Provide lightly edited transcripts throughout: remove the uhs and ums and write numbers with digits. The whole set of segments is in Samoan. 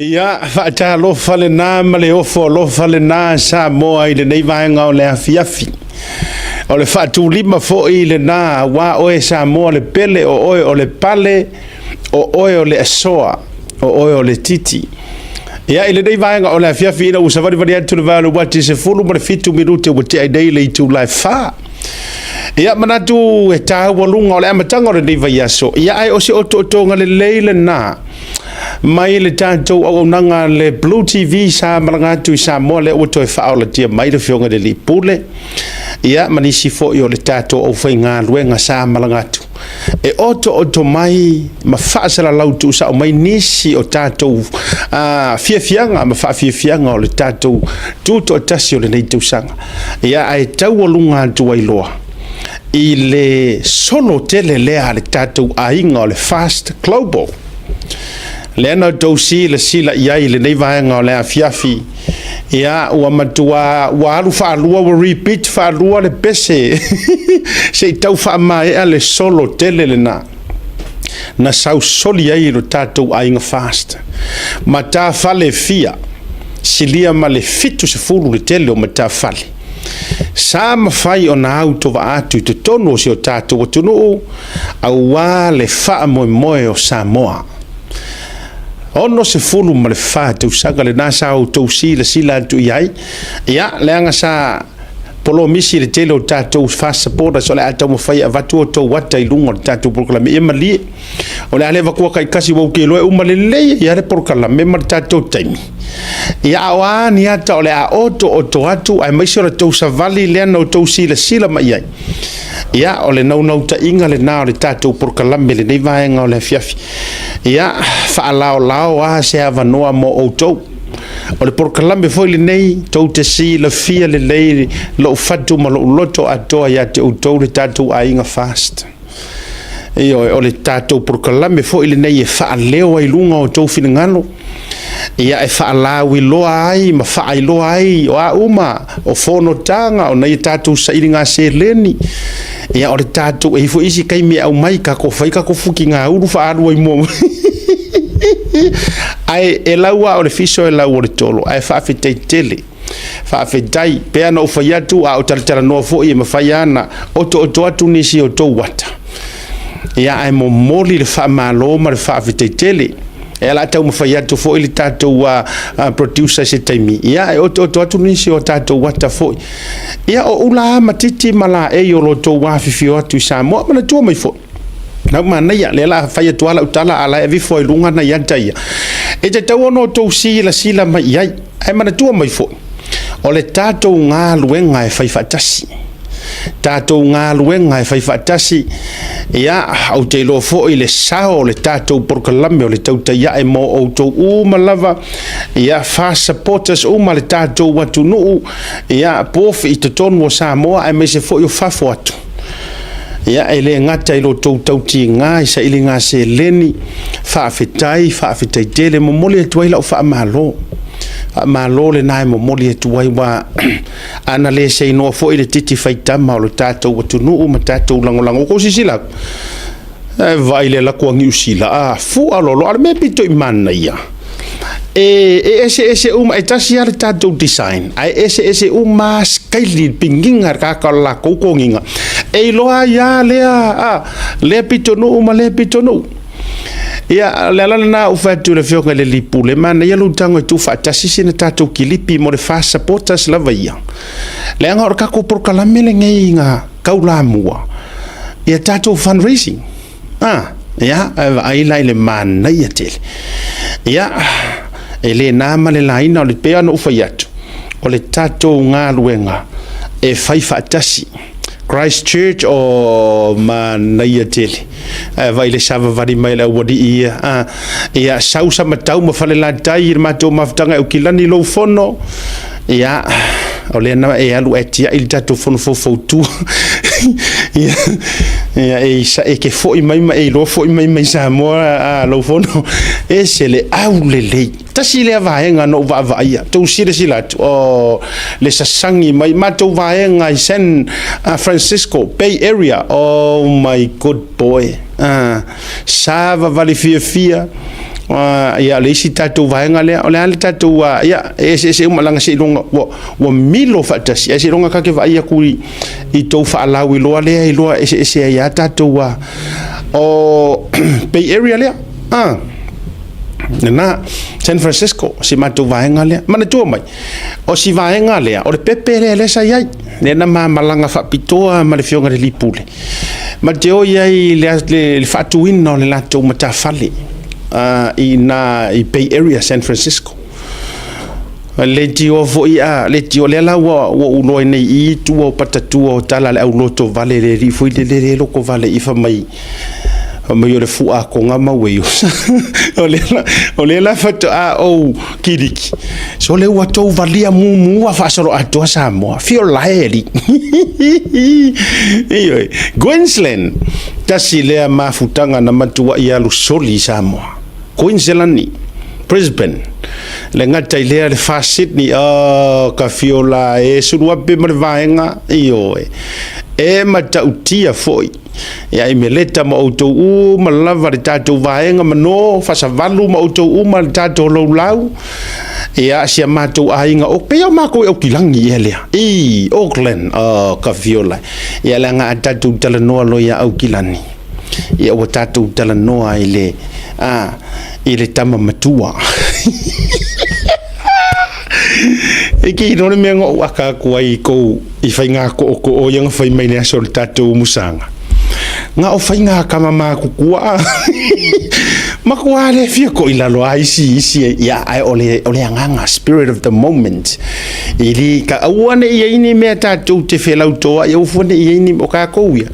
Ia, faatalofa lena ma le ofo alofa lena Samoa i lenei vaega o le afiafi. O le faatulima foi lena aua oe Samoa le pele, o oe o le pale, o oe o le asoa, o oe o le titi. Ia, i lenei vaega o le afiafi ina ua savalivali atu le vae o le uati 17 minute ua tea ai nei le itula e 4. Ia, manatu e taualuga o le amataga o lenei vaiaso, ia ae o se otootoga lelei lena mai le tatou auaunaga a le Blue TV sa malaga atu i Samoa, lea ua toe faaolatia mai le Afioga i le Alii Pule, ia ma nisi foi o le tatou aufaigaluega sa malaga atu e otooto mai ma faasalalau tuusao mai nisi o tatou fiafiaga ma faafiafiaga o le tatou tutoatasi o lenei tausaga. Ia ae taualuga atu ai loa i le solo tele lea a le tatou aiga o le Fast Global. Lea na outou silasila i ai i lenei vaega o le afiafi, ia ua matua ua alu faalua, ua repeat faalua le pese se i tau faamaea le solo tele lena na sausoli ai lo tatou aiga Fast. Matafale fia, silia ma le 70 le tele o matafale sa mafai ona autovaa atu i totonu o si o tatou atunuu aua le faamoemoe o Samoa. 64 tausaga lena sa outou silasila atu i ai, ia leaga sa polomisi le tele o tatou Fast supporters o le a taumafai e avatu outou ata i luga o le tatou polokalame. Ia malie, o le a le avatua taitasi, ua ou te iloa e uma lelei ai le polokalame ma le tatou taimi. Ia a o a ni ata o le a otooto atu, aemaise o le tou savali lea na outou silasila mai ai. Ia, o le naunautaiga lena o le tatou polokalame i lenei vaega o le afiafi. Ia, faalaolao lava se avanoa mo outou. O le polokalame foi lenei, tou te silafia lelei lou fatu ma lou loto atoa ia te outou le tatou aiga Fast. Ioe, o le tatou polokalame foi lenei e faaleo ai luga o outou finagalo, ia e faalauiloa ai ma faailoa ai o a uma o fonotaga o nai a tatou sailiga seleni. Ia o le tatou, e i ai foi isi taimi e aumai tatou fai tatou futigaulu faaalu ai mua. Ae e lau lava o le fiso e lau o le tolo, ae faafetai tele. Faafetai, pei ona ou fai atu, a o talatalanoa foi e mafai lava ona otooto atu nisi o outou ata. Ia, ae momoli le faamalo ma le faafetai tele. E ala taumafai atu foi le tatou producer i se taimi, ia e otooto atu nisi o tatou ata foi. Ia, o ula lava ma titi ma laei o lo outou afifio atu i Samoa. Manatua mai foi, lau manaia, lea la fai atu lava lau tala, a la e aveifo ai luga nai ata ia. E tatau ona outou silasila mai i ai. Ae manatua mai foi, o le tatou galuega e fai faatasi. Tatou galuega e fai faatasi, ia, ou te iloa foi le sao o le tatou polokalame o le tautai ae mo outou uma lava, ia, Fast supporters uma le tatou atunuu, ia, both i totonu o Samoa aemaise foi o fafo atu. Ia, e le gata i lo outou tautiga i sailiga seleni, faafetai, faafetai tele, momoli atu ai lau faamalo. Faamalo lena e momoli atu ai, ua ana le seinoa foi le titi faitama o le tatou atunuu ma tatou lagolago. Ua tou silasila atu, e vaai le alu atu a Niu Sila, a fua loaloa, a o le mea pito i manaia, e eseese uma, e tasi lava le tatou design, ae eseese uma lava skaili, piniga le tagata o le latou toniga, e iloa ai lava lea, lea pitonuu ma lea pitonuu. Ia, o le ala lena ua fai atu i le Afioga i le Alii Pule, manaia lou tago e tuufaatasi sina tatou kilipi mo le Fast Supporters lava ia. Leaga o le tatou polokalame lenei na taulamua ia tatou fundraising. Ah, ia, e vaai la i le manaia tele. Ia, e le na ma le laina, o le pei ona ou fai atu, o le tatou galuega e fai faatasi. Christchurch, o manaia tele. Ae vaai le savavali mai le aualii ia. Ah, ia, sau Samatau ma Falelatai i le matou mafutaga e Aukilani lou fono. Ia, o lea na e alu e tiai le tatou fono faufautua. Ia, ia, e, e ke foi mai ma e iloa foi mai mai Samoa a, lou fono. Ese le aulelei. Tasi lea vaega na ou vaavaaia, tou silasila atu, o le sasagi mai matou vaega i San Francisco Bay Area, oh my good boy, savavali fiafia. Ia, o le isi tatou vaega lea, o le a le tatou, ia, e eseese uma leaga seiloga ua milo faatasi, ae seiloga ta te vaai atu i tou faalauiloa lea e iloa eseese ai lava tatou, o Bay Area lea, lena, San Francisco, si matou vaega lea. Manatua mai, o si vaega lea, o le pepe lea lea sa i ai, lea na ma malaga faapitoa ma le Afioga i le Alii Pule, ma te o i ai i le faatuina o le latou matafale i ina i Bay Area, San Francisco. Leitioa foi a, leitioa, lea la ua ou iloa ai nei i i tua o patatua o tala a le aulotovale le alii foi lele lea e lotovale i i fai mai o le fua a Toga ma Ueiusa. O lea la faatoa ou kiliki, sole ua tou valia mumu faasoloatoa Samoa. Fio lae alii. Ioe. Queensland, tasi lea mafutaga na matuai alu soli i Samoa. Queensland, Brisbane, le gata i lea le Far Sydney, oh, ka fio la e sulu ape ma le vaega, ioe. E matautia foi. Ia i meleta ma outou uma lava le tatou vaega mano, fasavalu ma outou uma le tatou laulau. Ia, si a matou aiga, o pei o matou e Aukilagi ia lea. I Auckland, oh, ka fio la. Ia leaga a tatou talanoa loa ia Aukilani. Ia ua tatou talanoa i le tama matua. E ke ino le mea na ou aka atu ai i kou i whainga ko o ko o ia nga whai mai le aso o le tatou musanga. Nga o whainga kama mākukua. Makua le fia ko i lalo a isi isi ia ai o le anganga spirit of the moment. I li ka aua ne ia ini mea tatou te whelautoa ia ufua ne ia ini o kākou ia.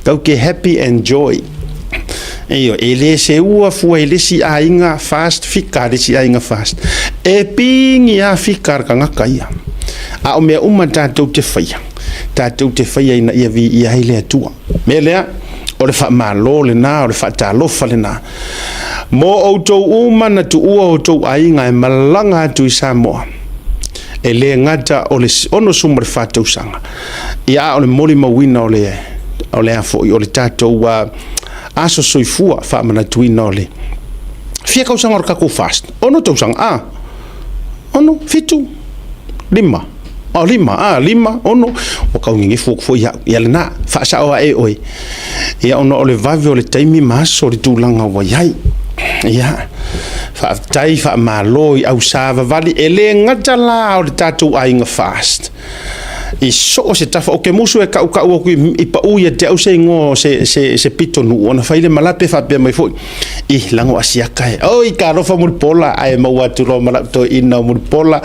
Kau ke happy and joy. Io, e le se ua fua i le si aiga fast, fika le si aiga fast. E pingi a fika ar kangaka ia. A o mea uma tatou te whaia. Tatou te whaia ina ia vi ia ai le atua. Mea lea, o le whaamalo le nā, o le whaatalofa le nā. Mo outou uma na tuua outou aiga e malaga atu i Samoa. E le gata o le 64 tausaga. Ia o le molimauina o le a foi, o le tatou aso soifua faamanatuina o le fia tausaga o le tatou fast. 6 tausaga, 6, 7, 5, o 5, 5, 6, ua kau ngegefu atu foi au. Ia lena, faasao ae oe. Ia ona o le vave o le taimi ma aso o le tulaga ua i ai. Ia, faafetai faamalo i au savavali, e le gata la o le tatou aiga fast. I so o se tafa, o ke musu e kau kau aku i pau ia te au se ingoa o se pito nuu, ona fai le malape faapea mai foi, i lago asiaka e. Oi, ka alofa Mulipola, ae maua atu loa ma lau toeaina o Mulipola,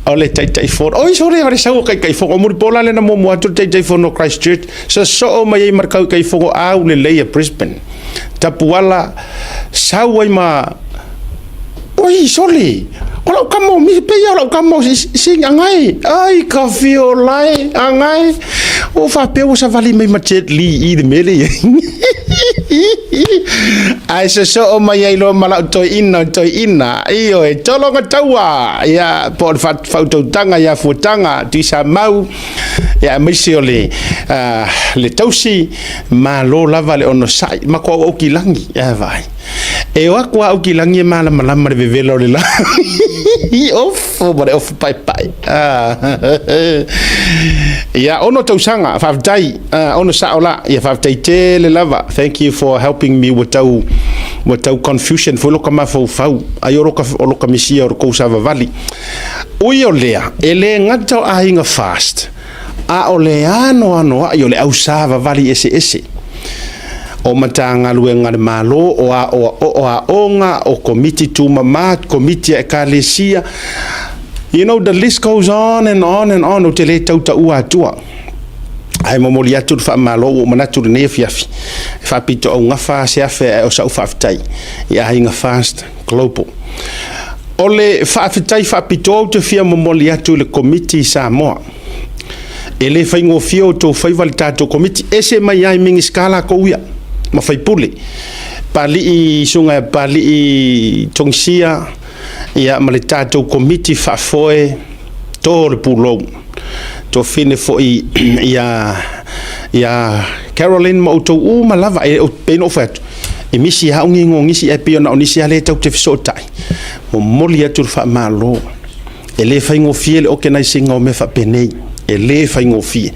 o le Taitaifono. Oi, sole, o le sau o Taitaifono. O Mulipola lena muamua atu le Taitaifono o Christchurch, sosoo mai ai ma le Taitaifono au lelei a Brisbane. Tapuala, sau ai ma. Oi, sole, o lau kama o misi, pei o lau kama o sing angai. Ai, ka fio lai, angai. O faapea ua savali mai ma Jet Li i le mele ia. Ai sosoo mai ai loa ma lau toeaina o toeaina. Ioe, tologa taua. Ia, po o le faautautaga ia Fuataga, Tuisamau. Ia, aemaise o le tausi, malo lava le onosai. Matua au Aukilagi, ia vaai. E o atu a Aukilagi e malamalama le vevela o le la. Ofo ma le ofo paepae. Ia, 6 tausaga, faafetai, ono sao la. Ia, faafetai tele lava. Thank you for helping me ua tau confusion foi loka mafaufau. Ai o loka misia o le kou savavali. Ui o lea, e le gata o aiga fast, a o le ano ano ai o le au savavali ese ese. O Matagaluega le Malo, o a o o aoga, o komiti tumama, komiti a ekalesia. The list goes on and on and on, o te le tautaua atua. Ae momoli atu le faamalo ua ou manatu lenei afiafi. E faapito augafa se afe ae o sau faafetai i Aiga Fast Global. O le faafetai faapitoa ou te fia momoli atu i le komiti i Samoa. E le faigofie o outou faiva le tatou komiti. Ese mai ai Minisita latou ia ma faipule. Palii susuga ia Palii Togisia ia ma le tatou komiti faafoe to le pulou. Tofine foi ia Caroline ma outou uma lava e pei ona ou fai atu. E misi lava au gigogisi ae pei ona o nisi lava lea tatou te fesootai, momoli atu le faamalo. E le faigofie le organise ina o mea faapenei, e le faigofie.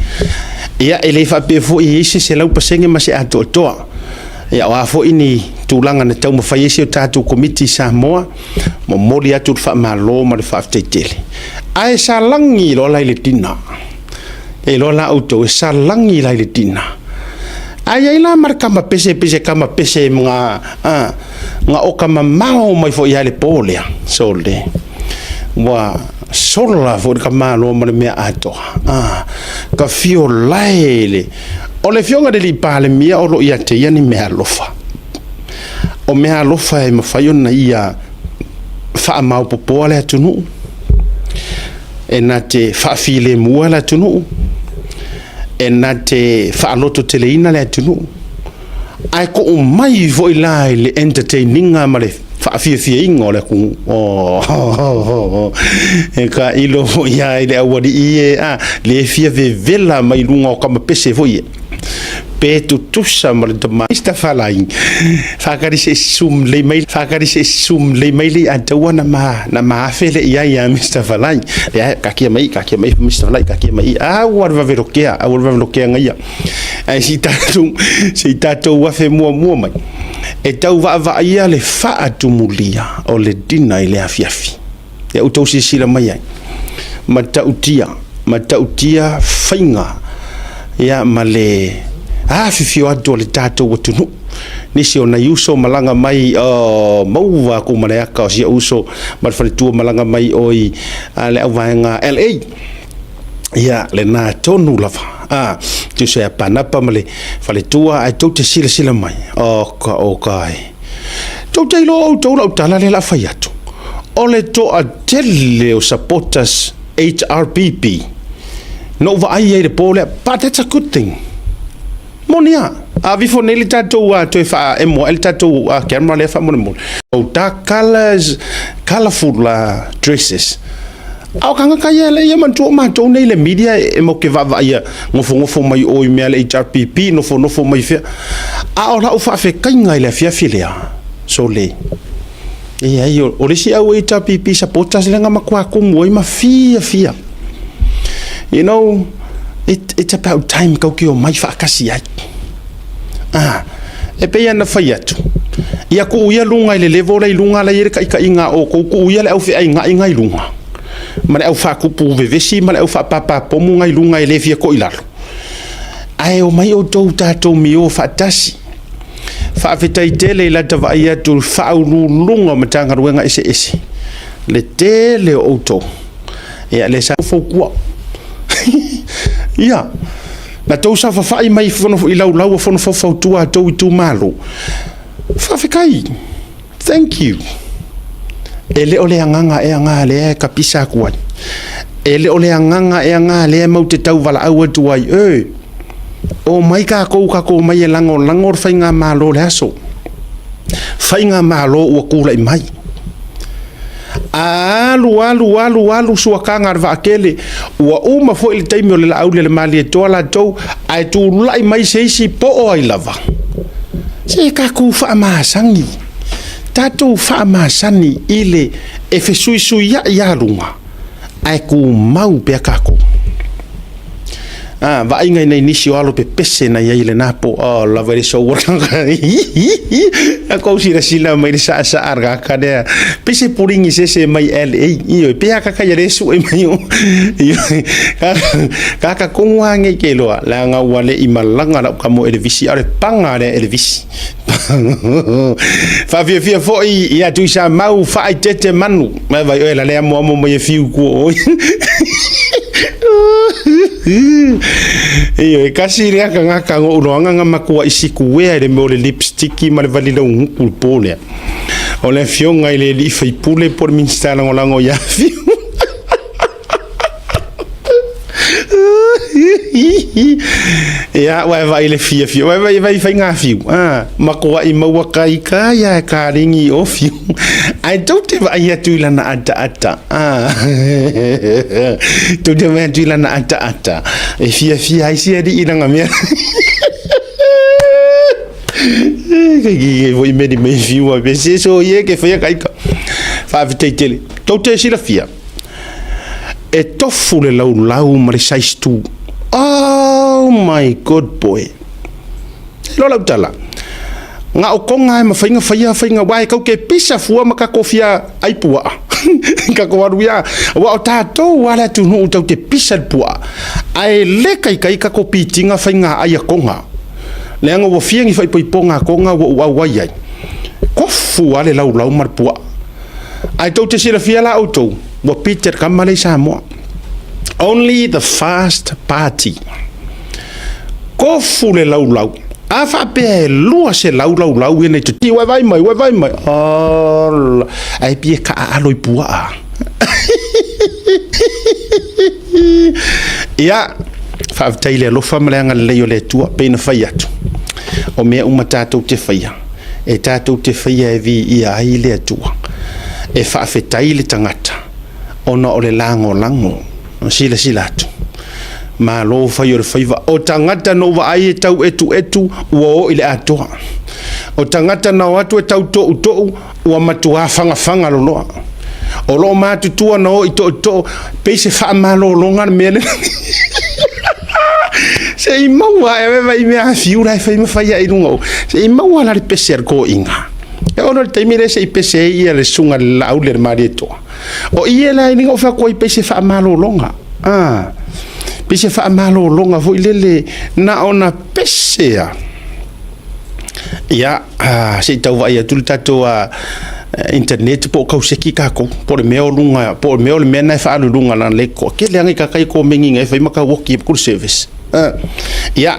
Ia, e le faapea foi e i ai se 100% ma se atoatoa. Ia o a foi ni tulaga na taumafai ai si a tatou Komiti i Samoa, momoli atu le faamalo ma le faafetai tele. Ae salagi loa la i le dinner. E iloa la outou e salagi la i le dinner. Ae i ai la ma le tama pese pei se tama pese na oka mamao mai foi lava i le po lea, sole, ua sola foi le tamaloa ma le mea atoa. Ka fio lae le. O le Afioga i le Palemia o lo o ia te ia ni meaalofa. O meaalofa e mafai ona ia faamaopoopoa le atunuu, e na te faafilemua le atunuu, e na te faalototeleina le atunuu, ae tuu mai foi la i le entertain ina ma le faafiafiaina o le atunuu. Oh, e tailo foi lava i le aualii e a, le fia vevela mai luga o tama pese foi e, pe tutusa ma le tama tafalai whakari se sum lei mai whakari se sum lei mai le ataua na ma na ma afe le ia ia Mr. Falai le a kakia mai kakia mai Mr. Falai kakia mai a ua vavelokea a ua vavelokea ngaia ai si tatou si tatou afe muamua mai e tau vaavaaia le faatumulia o le dina i le afiafi e outou silasila mai ai matautia matautia faiga ia ma le afifio atu o le tatou atunuu. Nisi o nai uso malaga mai o maua aku ma le aka o si uso ma le faletua malaga mai oi a le auvaega LA. Ia lena tonu lava. A tusa ia Panapa ma le faletua ae tou te silasila mai. O ka o ka e. Tou te iloa outou lau tala lea la fai atu. O le toatele o supporters HRPP na ou vaai ai i le po lea, but that's a good thing. Moni a, a vifo nei le tatou toe faaemo ai le tatou camera lea faamolemole. O dark colors, colorful dresses. A o tagata ia lea ia manatua o matou nei le media e matou te vaavaaia nofonofo mai o i mea a le HRPP, nofonofo mai fea. A o lau faafetaiga i le afiafi lea, sole, leai, o le isi au HRPP supporters lea na matua tumu ai ma fiafia. You know, it's about time tatou te omai faatasi ai. Ah, e pei ona fai atu, ia tuu ia luga i le level lea i luga la e i ai le taitaiga a outou, tuu ia le au feainai i luga, ma le au faatupu vevesi ma le au faapapapomu i luga e le fia to'i lalo. Ae omai outou tatou mio faatasi. Faafetai tele i lata vaai atu i le faauluuluga o Matagaluega eseese, le tele o outou. Ia, lea sa fautua. Ia, na tou saofafai mai i laulau o fono faufautua a tou itumalo. Faafetai. Thank you. E le o le agaga ea na lea e kapisa atu ai. E le o le agaga ea na lea matou te tauvalaau atu ai. E, omai tatou, tatou omai e lagolago le faigamalo o le aso. Faigamalo ua tulai mai. Alu, alu, alu, alu suakaga a le vaatele, ua uma foi le taimi o le Laauli a le Malietoa latou, ae tulai mai se isi po o ai lava. Se tatou faamasani, tatou faamasani i le e fesuisuiai lava luga, ae tumau pea tatou. A, vaaiga i nai nisi o alo pepese na i ai i lena po, oh, lava i le soua A kou silasila mai le saasaa le kaka lea. Pei se puligi sese mai LA. Ioe, pe a kaka ia le sue mai o. Ioe, kaka kongu a ngei ke loa. Leaga ua le i malaga lau kamo Elevisi, a o le paga lea Elevisi. Faafiafia foi ia Tuisamau faaitete manu. Mai vai oe la le amoamo mai e fiu kua oi. Ioe, kasi lea kagaka ngo'u loaga nga matua i sikuea i le mea o le lipstick ma le vali laugutu i le po lea. O le afioga i le alii faipule po o le Minisita Lagolago ia Fiu. Ia, ua e vaai i le fiafia, ua e vaai, vaai i faiga fiu, a, matuai maua kaikai lava e kalegi o fiu. Ae tou te vaai atu i lana ataata, a, tou te vaai atu i lana ataata, e fiafia ai si alii i lana mea. Kai foi meni mei fiu a pese so ie ke faia kaika. Faafetai tele. Tou te silafia e tofu le laulau ma le size 2. Oh my good boy. Lo lau tala. Nga o konga e mawhainga whaia whainga wae kau ke pisa fua ma ka kofia ai pua. Ka ko aru ia. Wa o tātou wala tu nu tau te pisa le pua. Ae le kai kai ka ko pitinga whainga ai a konga. Leaga ua fia ni faaipoipoga a Koga ua ou auai ai. Kofu lava le laulau ma le puaa. Ae tou te silafia la outou, ua pite le kama lea i Samoa. Only the fast party. Kofu le laulau. A faapea e 200 laulau ia nei toti, ua e vaai mai, ua e vaai mai. Ola. Ae pei e kaaalo i puaa. Ia, faafetai i le alofa ma le agalelei o le Atua, pei na fai atu, o mea uma tatou te faia, e tatou te faia e viia ai le Atua, e faafetai le tagata ona o le lagolago, silasila atu. Malo fai o le faiva. O tagata na ou vaai e tau etuetu, ua oo i le atoa. O tagata na o atu e tau toutou, ua matuā fagafaga loloa. O loo matutua na o i tootoo, pei se faamalologa le mea lea. Se i maua e vai mea afiu la e fai ma fai ai i luga o. Se i maua la le pese a le toeaina. E oo loa i le taimi lea se i pese ai ia le susuga i le Laauli a le Malietoa. O i la e liga o fai atu ai pei se faamalologa. Ah, pei se faamalologa foi lele na ona pese a. Ia, se i tau vaai atu le tatou internet po o kauseki tatou, po o le mea o luga, po o le mea o le mea lena e faaalu i luga leaga le toatele lava tagata ia komeni e fai ma tau oki ai le service. Ia,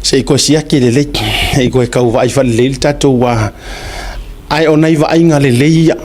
se i toe siaki lelei, se i toe tau vaai faalelei le tatou, ae o nai vaaiga lelei ia.